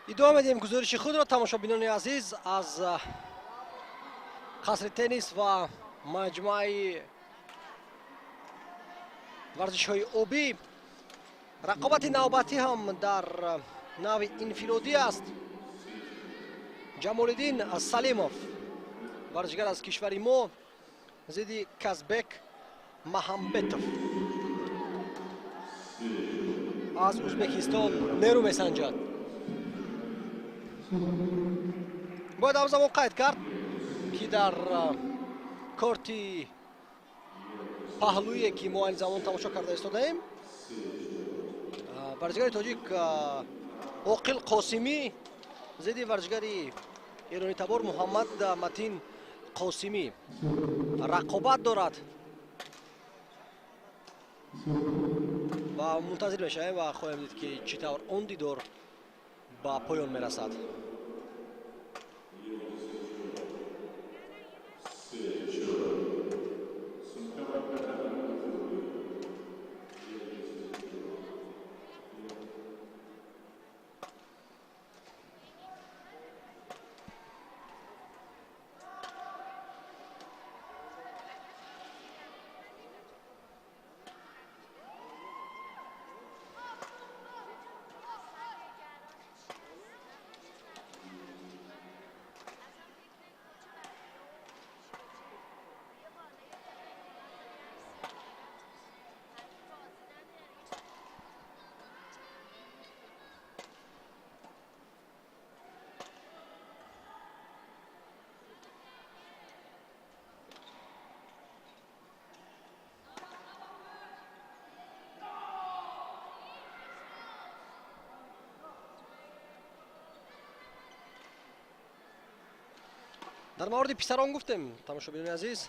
Идома медиҳем гузориши худро, тамошобинони азиз, аз қасри теннис ва маҷмӯаи варзишҳои обӣ. Рақобати навбатӣ ҳам дар нави инфиродӣ аст. Ҷамолиддин Салимов, варзишгар аз кишвари мо, зидди Казбек Маҳамбетов аз Ӯзбекистон нерӯ месанҷад. Бояд ҳамзамон қайд кард, ки дар корти паҳлӯие, ки мо айни замон тамошо карда истодаем, варзишгари тоҷик Оқил Қосимӣ зидди варзишгари эронитабор Муҳаммад Матин Қосимӣ рақобат дорад ва мунтазир мешавем ва хоҳем дид, ки чӣ тавр он дидор ба поён мерасад. Дар мавриди писарон гуфтем, тамошобинони азиз,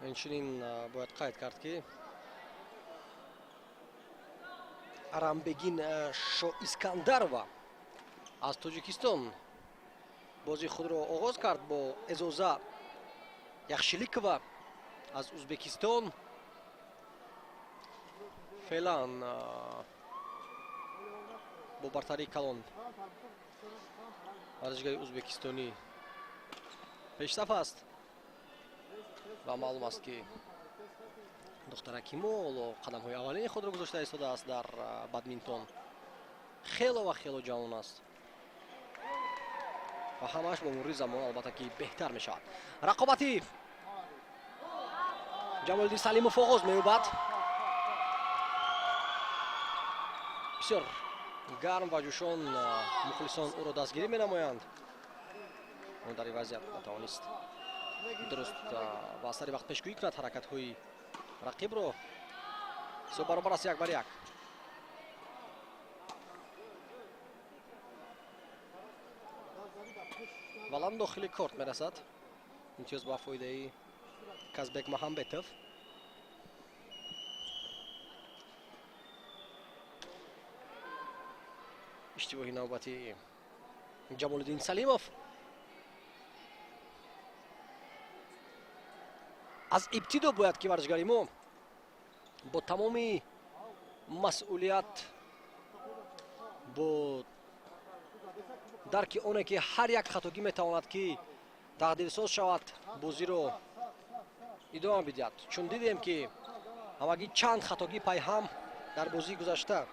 инчунин бояд қайд кард, ки Арамбегин Шоискандарова аз Тоҷикистон бозии худро оғоз кард бо Эзоза Яхшиликова аз Ӯзбекистон. Феълан бо бартарии калон варзишгари ӯзбекистонӣ пешсаф аст ва маълум аст, ки духтараки мо ҳоло қадамҳои аввалини худро гузошта истодааст дар бадминтон, хело ва хело ҷавон аст ва ҳамааш бо мурури замон, албатта, ки беҳтар мешавад. Рақобати Ҷамолиддин Салимов оғоз меёбад. Бисёр гарм ва ҷӯшон мухлисон ӯро дастгирӣ менамоянд. Дар ин вазъият натавонист дуруст ва сари вақт пешгӯӣ кунад ҳаракатҳои рақибро. Ҳисоб баробар аст, 1-1. Валан дохили корт мерасад. Имтиёз ба фоидаи Казбек Маҳамбетов. Иштибоҳи навбати Ҷамолиддин Салимов. Аз ибтидо бояд, ки варзишгари мо бо тамоми масъулият, бо дарки оне, ки ҳар як хатогӣ метавонад, ки тақдирсоз шавад, бозиро идома бидиҳад, чун дидем, ки ҳамагӣ чанд хатогӣ пайҳам дар бозии гузашта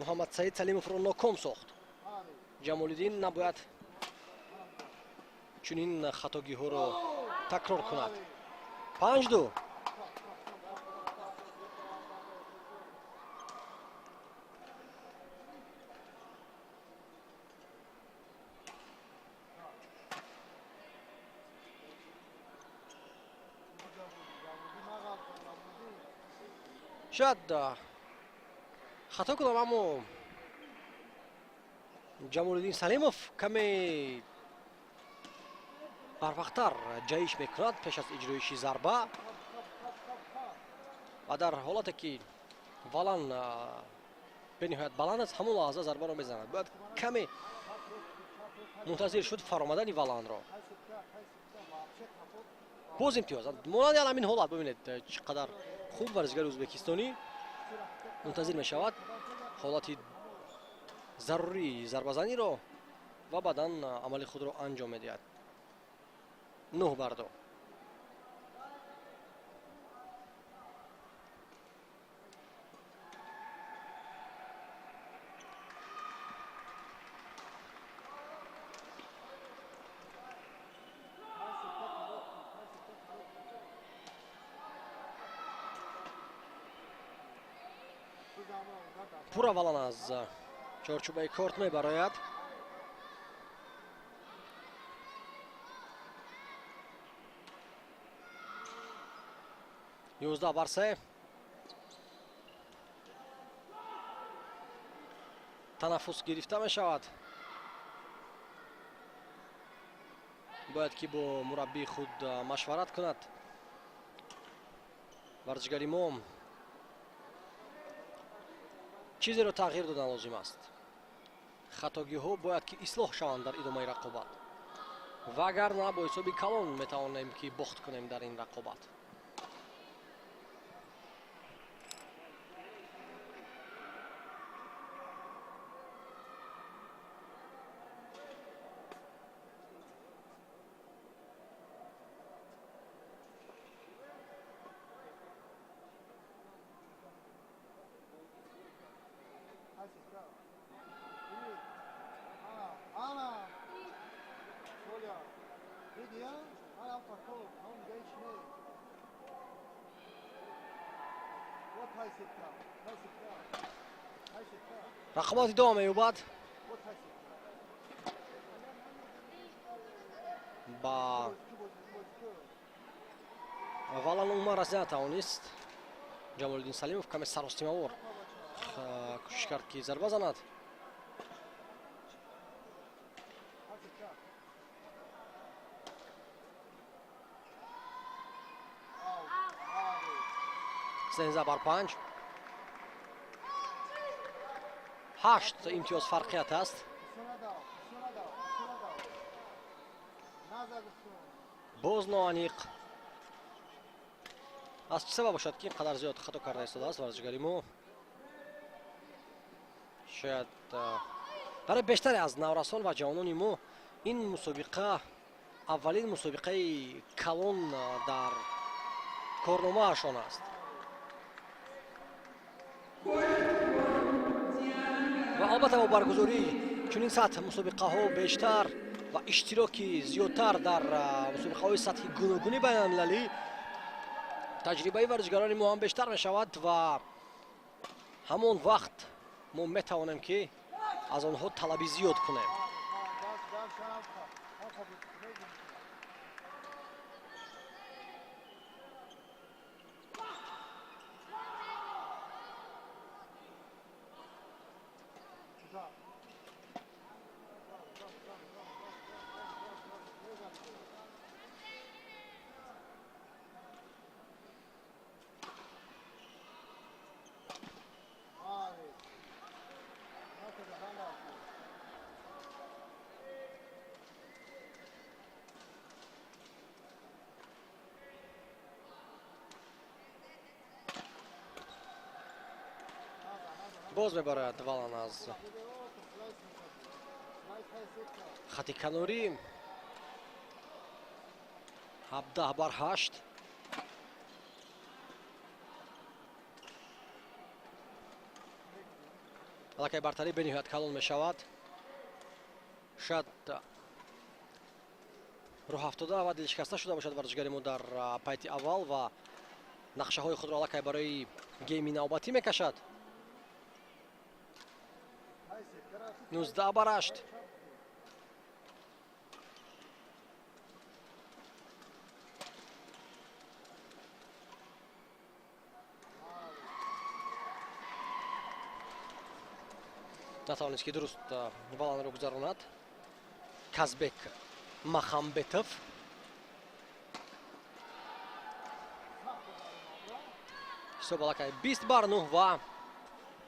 Муҳаммадсаид Салимовро ноком сохт. Ҷамолиддин набояд чунин хатогиҳоро такрор кунад. 5-2. Шояд хато кунам, аммо Ҷамолиддин Салимов каме барвақттар ҷаҳиш мекунад пеш аз иҷроиши зарба ва дар ҳолате, ки валан бениҳоят баланд аст, ҳамон лаҳза зарбаро мезанад. Бояд каме мунтазир шуд фаромадани валанро. Боз имтиёз монанди ҳамин ҳолат. Бибинед, чӣ қадар хуб варзишгари ӯзбекистонӣ мунтазир мешавад ҳолати зарурии зарбазаниро ва баъдан амали худро анҷом медиҳад. 9 бар 2. Пурра валан аз чорчӯбаи корт мебарояд. 11 бар 3. Танаффус гирифта мешавад. Бояд ки бо мураббии худ машварат кунад. Варзишгари мо чизеро тағйир додан лозим аст. Хатогиҳо бояд ки ислоҳ шаванд дар идомаи рақобат, вагарна бо ҳисоби калон метавонем ки бохт кунем дар ин рақобат. Рақобат идома меёбад. Ба Валан Умар аз натавонист. Ҷамолиддин Салимов каме саростимавор кӯшиш кард ки зарба занад. 13 бар 5. 8 имтиёз фарқият аст. Боз ноаниқ. Аз чӣ сабаб бошад ки ин қадар зиёд хато карда истодааст варзишгари мо? Шояд барои бештаре аз наврасон ва ҷавонони мо ин мусобиқа аввалин мусобиқаи калон дар корномаашон аст. Ва албатта бо баргузории чунин сатҳ мусобиқаҳо бештар ва иштироки зиёдтар дар мусобиқаҳои сатҳи гуногуни байналмилалӣ таҷрибаи варзишгарони мо ҳам бештар мешавад ва ҳамон вақт мо метавонем ки аз онҳо талаби зиёд кунем. Боз мебарояд Валан аз хати канорӣ. 17 бар 8. Аллакай бартарӣ бениҳоят калон мешавад. Шояд рӯҳафтода ва дилшикаста шуда бошад варзишгари мо дар пайти аввал ва нақшаҳои худро аллакай барои гейми навбатӣ мекашад. 19 бар 8. Натавонист ки дуруст валанро гузаронад. Казбек Махамбетов. Ҳисоб аллакай 20 бар 9 ва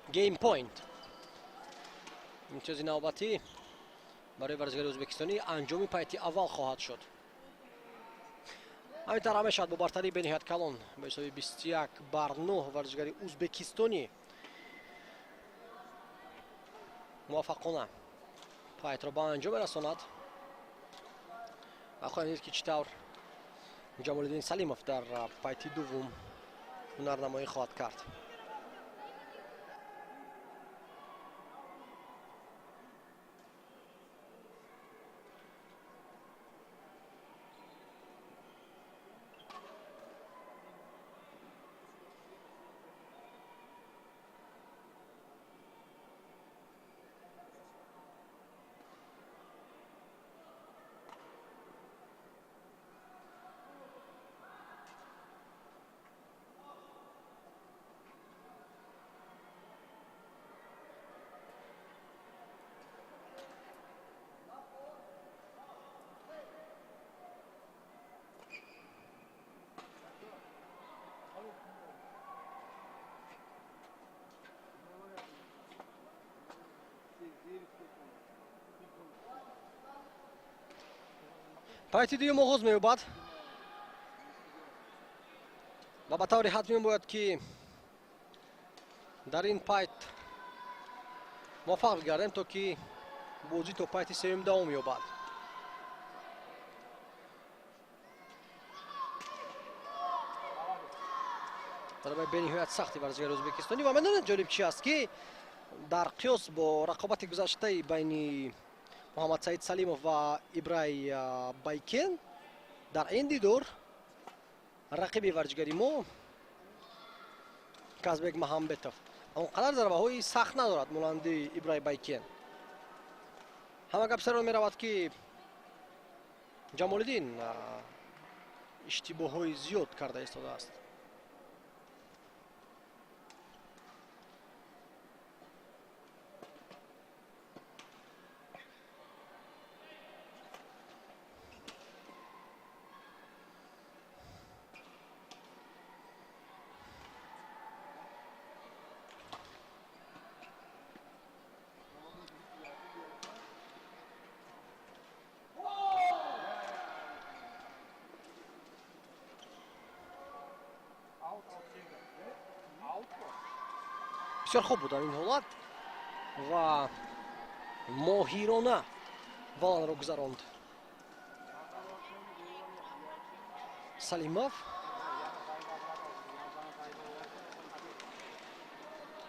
геймпойнт. Имтиёзи навбатӣ барои варзишгари ӯзбекистонӣ анҷоми пайти аввал хоҳад шуд. Ҳамин тавр мешавад бо бартарии бениҳоят калон ба ҳисоби 21 бар 9 варзишгари ӯзбекистонӣ Муваффақона пайтро ба анҷом мерасонад ва хоҳем дид, ки чӣ тавр Ҷамолиддин Салимов дар пайти дуввум ҳунарнамоӣ хоҳад кард. Пайти дуюм оғоз меёбад ва ба таври ҳатмӣ бояд, ки дар ин пайт муваффақ бигардем, то ки бозӣ то пайти сеюм давом ёбад. Зарбаи бениҳоят сахти варзишгари ӯзбекистонӣ. Ва медонед, ҷолиб чи аст, ки дар қиёс бо рақобати гузаштаи байни Муҳаммадсаид Салимов ва Ибрай Байкен, дар ин дидор рақиби варзишгари мо Казбек Маҳамбетов он қадар зарбаҳои сахт надорад, монанди Ибрай Байкен. Ҳама гап саро меравад, ки Ҷамолиддин иштибоҳҳои зиёд карда истодааст. Бисёр хуб буд дар ин ҳолат ва моҳирона валанро гузаронд Салимов.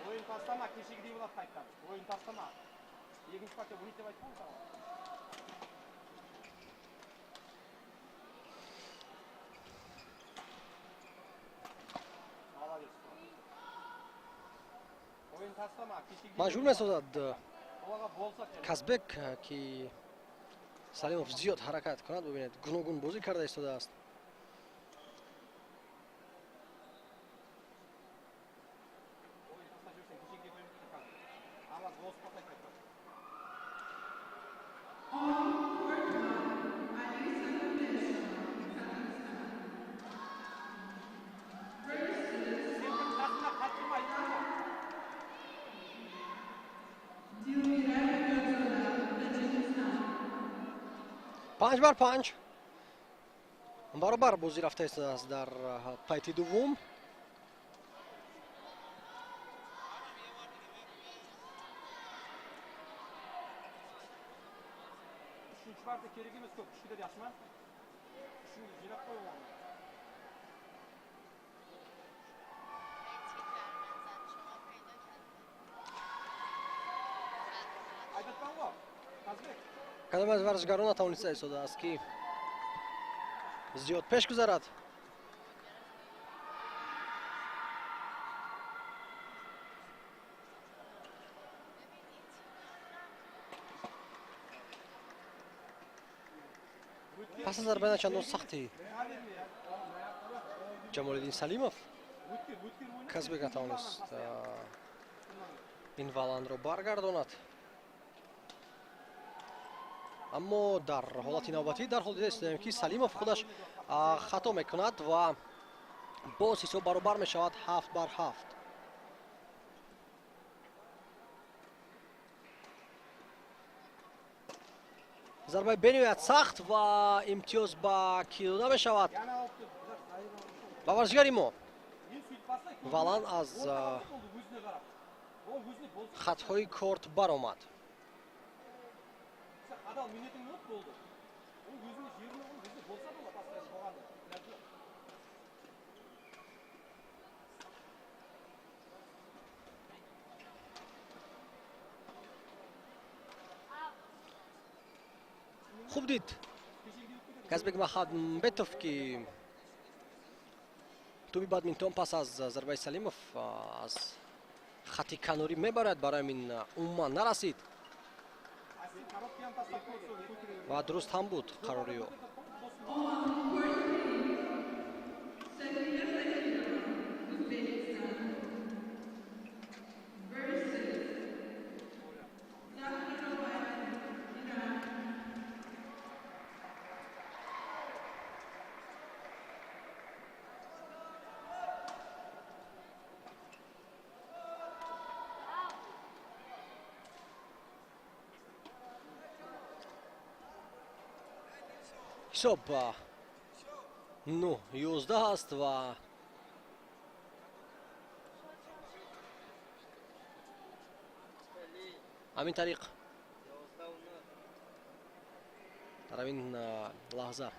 Ойын тастама, кешегідей болады қайтадан. Ойын тастама. Екінші партия ойнайды деп айттым ғой саған. Молодец. Ойын тастама, кешегідей. Маҷбур месозад Оларға болса керек. Казбек, ки Салимов зиёд ҳаракат кунад. Бубинед, гуногун бозӣ карда истодааст. Ойын тастап жүрсең, кешегідей ойын бітеді қазір. Ала гол ұстаса қайтадан. Сен бір қасына қаттырма, айттым ғой. 5 бар 5 баробар бозӣ рафта истодааст дар пайти дуввум. Үшінші партия керек емес көп, күш кетеді, яқшы ма? Күшіңді жинап қой оған. Айтып ғой, Қазбек. Кадом аз варзишгарон натавониста истодааст, ки зиёд пеш гузарад. Пас аз зарбаи начандон сахти Ҷамолиддин Салимов Өткер, өткер ойна. Казбек натавонист ин валандро баргардонад, аммо дар ҳолати навбатӣ дарҳол дида истодаем, ки Салимов худаш хато мекунад ва боз ҳисоб баробар мешавад, 7 бар 7. Зарбаи бениҳоят сахт ва имтиёз ба кӣ дода мешавад? Яна алып кел. Ба варзишгари мо. Мен сөйтіп басса, Валан аз ол талап болды өзіне қарап. Ол өзіне болса. хатҳои корт баромад. Адал минетің болып болды. Ол өзінің жеріне ол өзі болса да постоянно болғанда. Хуб дид Казбек Махамбетов, ки тӯби бадминтон пас аз зарбаи Салимов аз хати канорӣ мебарад, барои ҳамин умуман нарасид ва дуруст ҳам буд қарори ӯ. Ҳисоб 9-11 аст ва ҳамин тариқ дар ҳамин лаҳза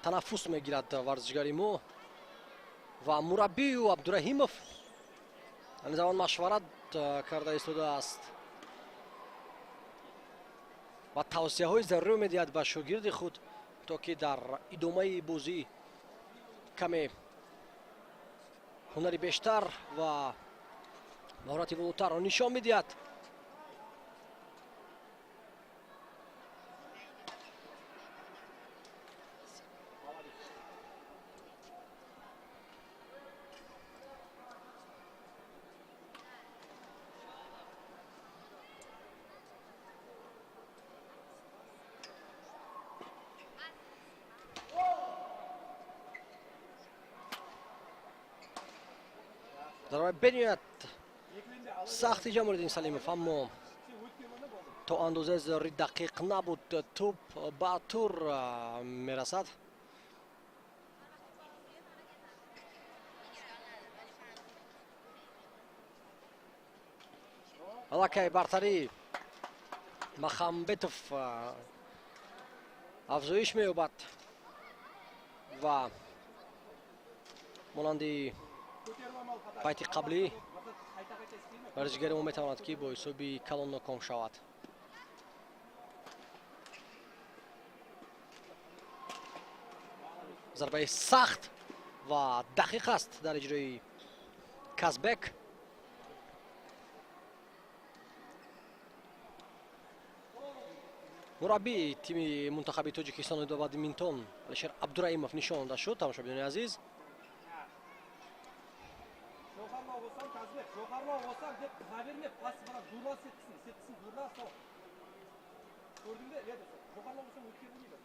танаффус мегирад варзишгари мо ва мураббию Абдураҳимов ҳамин замон машварат карда истодааст ва тавсияҳои зарурӣ медиҳад ба шогирди худ, то ки дар идомаи бозӣ каме ҳунари бештар ва маҳорати болотарро нишон медиҳад. Зарбаи бениҳоят сахти Ҷамолиддин Салимов, аммо то андозаи зарурӣ дақиқ набуд. Тӯб ба тур мерасад. Аллакай бартарӣ Махамбетов афзоиш меёбад ва монанди пайти қаблӣ варзишгари мо метавонад, ки бо ҳисоби калон ноком шавад. Зарбаи сахт ва дақиқ аст дар иҷрои Казбек. Мураббии тими мунтахаби Тоҷикистони бадминтон Алишер Абдураимов нишон дода шуд, тамошобинони азиз. Жоғарылау болсаң деп қыза берме, пас бірақ дұрла сеткісін, сеткісін дұрла сол. Көрдің бе? Иә, жоғарылау болсаң өткермейді.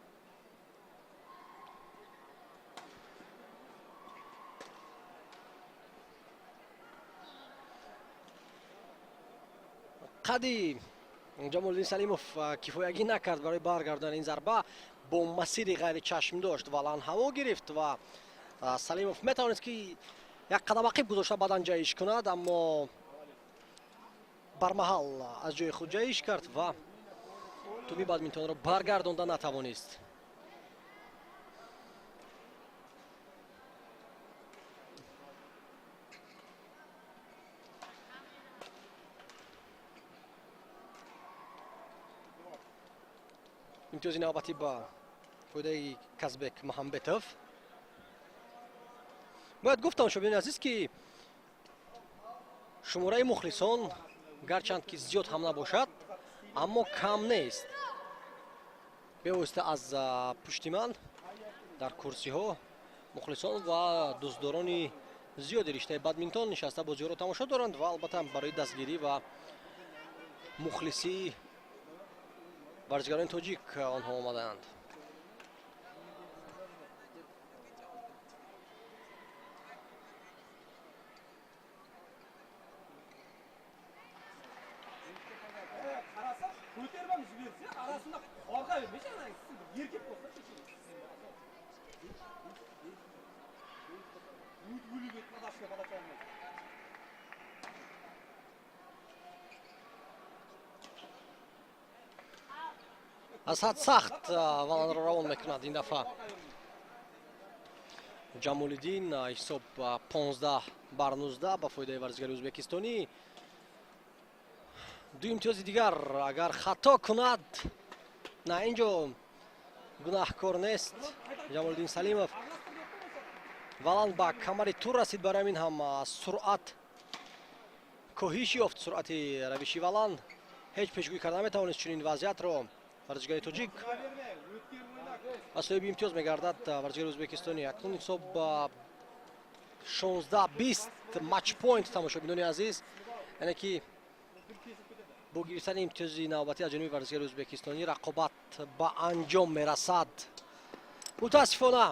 Қади Ҷамолиддин Салимов кифоягӣ накард барои баргардони ин зарба, бо масири ғайричашмдошт ва ланҳаво гирифт ва Салимов метавонист, ки як қадам ақиб гузошта баъдан ҷаҳиш кунад, аммо бармаҳал аз ҷои худ ҷаҳиш кард ва тӯби бадминтонро баргардонда натавонист. Имтиёзи навбатӣ ба фоидаи Казбек Маҳамбетов. Бояд гуфт, тамошобинони азиз, ки шумораи мухлисон гарчанд ки зиёд ҳам набошад, аммо кам нест. Бевосита аз пушти ман дар курсиҳо мухлисон ва дӯстдорони зиёди риштаи бадминтон нишаста бозиҳоро тамошо доранд ва албатта барои дастгирӣ ва мухлисии варзишгарони тоҷик онҳо омадаанд. Аз ҳад сахт валанро равон мекунад ин дафъа Ҷамолиддин. Ҳисоб 15 бар 19 ба фоидаи варзишгари ӯзбекистонӣ. Ду имтиёзи дигар агар хато кунад, на, ин ҷо гунаҳкор нест Ҷамолиддин Салимов. Валан ба камари тур расид, барои ҳамин ҳам суръат коҳиш ёфт, суръати равиши валан. Ҳеҷ пешгӯӣ карда наметавонист чунин вазъиятро варзишгари тоҷик ва соҳиби имтиёз мегардад варзишгари ӯзбекистонӣ. Акнун ҳисоб 16-20, матчпоинт, тамошобинони азиз, яъне ки бо гирифтани имтиёзи навбатӣ аз ҷониби варзишгари ӯзбекистонӣ рақобат ба анҷом мерасад. Мутаассифона,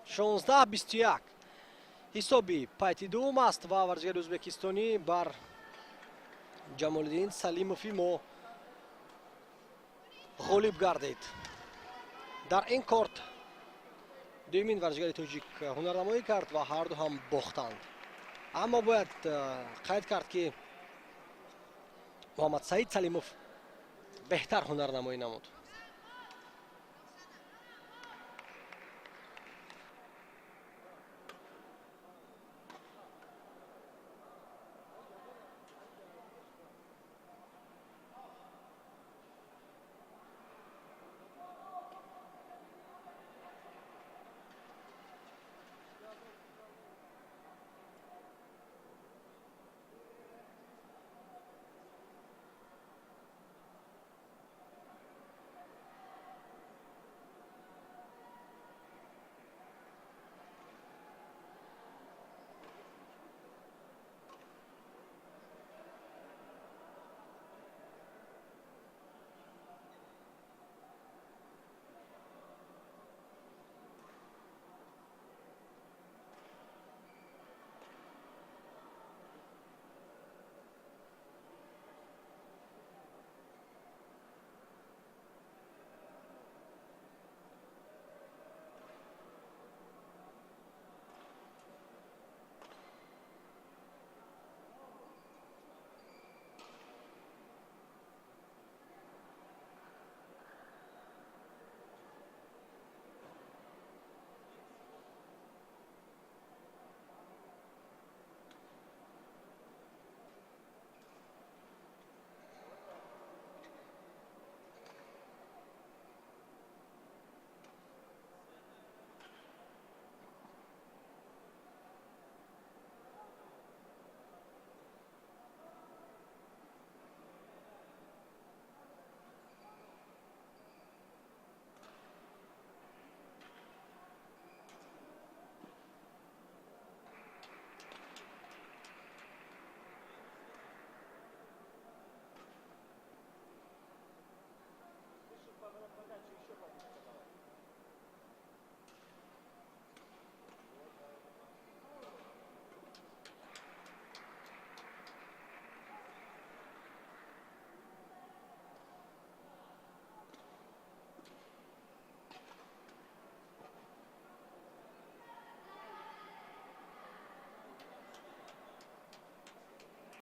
16-21 ҳисоби пайти дуввум аст ва варзишгари ӯзбекистонӣ бар Ҷамолиддин Салимови мо ғолиб гардид. Дар ин корт дуюмин варзишгари тоҷик ҳунарнамоӣ кард ва ҳарду ҳам бохтанд. Аммо бояд қайд кард, ки Муҳаммадсаид Салимов беҳтар ҳунарнамоӣ намуд.